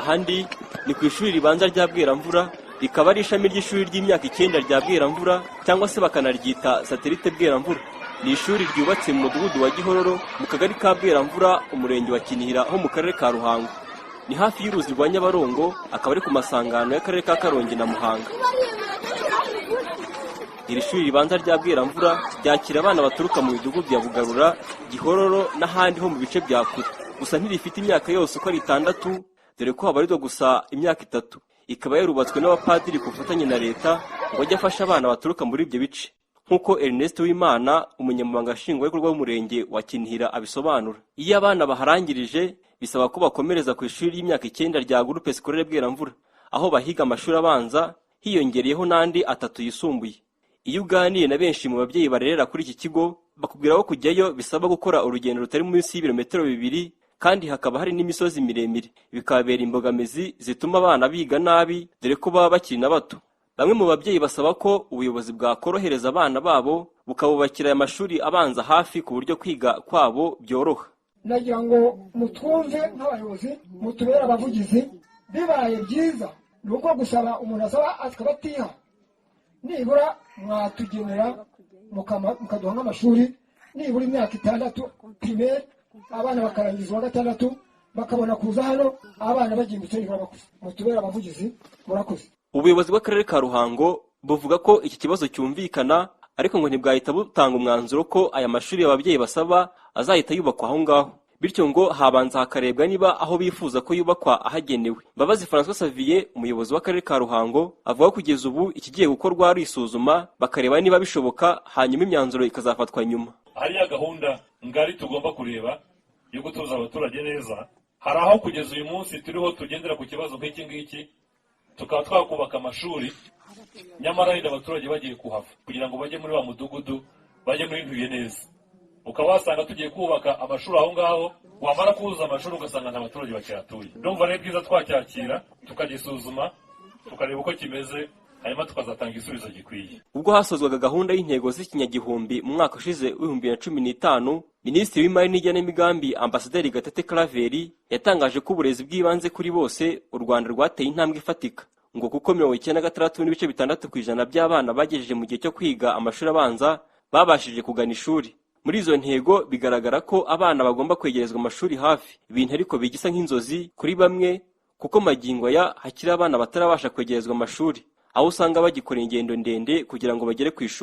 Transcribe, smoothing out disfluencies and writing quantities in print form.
Ahandi ni ku ishuri ribanza rya Bweramvura, rikaba ari ishami ry'ishuri ry'imyaka 9 rya Bweramvura, cyangwa se bakanaryita Satellite Bweramvura. Ni ishuri ryubatse mu mudugudu wa Gihororo, mu kagari ka Bweramvura, umurenge wa Kinihira ho mu karere ka Ruhango. Ni hafi y'uruzi rwa Nyabarongo, akaba ari ku masangano y'akarere ka Karongi na Muhanga. Iri shuri ribanza rya Bweramvura ryakira abana baturuka mu midugudu ya Bugarura, Gihororo n'ahandi ho mu bice bya kure. Gusa ntirifite imyaka yose uko ari 6, dore ko habarirwa gusa imyaka 3. Ikaba yarubatswe n'abapadiri ku bufatanye na leta ngo ajye afasha abana baturuka muri ibyo bice, nk'uko Ernest Uwimana, umunyamabanga nshingwabikorwa w'umurenge wa Kinihira, abisobanura. Iyo abana baharangirije, bisaba ko bakomereza ku ishuri ry'imyaka 9 rya Groupe Scolaire Bweramvura, aho bahiga amashuri abanza, hiyongereyeho n'andi 3 yisumbuye. Iyo uganiye na benshi mu babyeyi barerera kuri iki kigo, bakubwira ko kujyayo bisaba gukora urugendo rutari munsi y'ibirometero 2, kandi hakaba hari n'imisozi miremire, bikababera imbogamizi zituma abana biga nabi, dore ko baba bakiri na bato. Bamwe mu babyeyi basaba ko ubuyobozi bwakorohereza abana babo, bukabubakira aya mashuri abanza hafi, ku buryo kwiga kwabo byoroha. Nagira ngo mutwumve nk'abayobozi, mutubere abavugizi. Bibaye byiza ni uko gusaba umuntu asaba akaba atiha, nibura mwatugenera mukaduha nk'amashuri nibura imyaka 6 primaire, abana bakarangiza uwa 6 bakabona kuza hano, abana bagimbutse nibura bakuze. Mutubere abavugizi, murakoze. Ubuyobozi bw'akarere ka Ruhango buvuga ko iki kibazo cyumvikana, ariko ngo ntibwahita butanga umwanzuro ko aya mashuri ababyeyi basaba azahita yubakwa aho ngaho. Bityo ngo habanza hakarebwa niba aho bifuza ko yubakwa ahagenewe. Mbabazi François Xavier, umuyobozi w'akarere ka Ruhango, avuga ko kugeza ubu ikigiye gukorwa ari isuzuma, bakareba niba bishoboka, hanyuma imyanzuro ikazafatwa nyuma. Hariya gahunda ngari tugomba kureba yo gutuza abaturage neza. Hari aho kugeza uyu munsi turiho tugendera ku kibazo nk'iki ngiki, tukaba twakubaka amashuri, nyamara wenda abaturage bagiye kuhava kugira ngo bajye muri wa mudugudu, bajye muri Ntuye Neza, ukaba wasanga tugiye kubaka amashuri aho ngaho, wamara kuzuza amashuri ugasanga nta baturage bakihatuye. Ndumva ari byiza twacyakira, tukagisuzuma, tukareba uko kimeze, hanyuma tukazatanga igisubizo gikwiye. Ubwo hasozwaga gahunda y'intego z'ikinyagihumbi mu mwaka ushize w'2015, Minisitiri w'Imari n'Igenamigambi, Ambasaderi Gatete Claver, yatangaje ko uburezi bw'ibanze kuri bose u Rwanda rwateye intambwe ifatika, ngo kuko 96.6% by'abana bagejeje mu gihe cyo kwiga amashuri abanza babashije kugana ishuri. Muri izo ntego bigaragara ko abana bagomba kwegerezwa amashuri hafi, ibintu ariko bigisa nk'inzozi kuri bamwe, kuko magingo aya hakiri abana batarabasha kwegerezwa amashuri, aho usanga bagikora ingendo ndende kugira ngo bagere ku ishuri.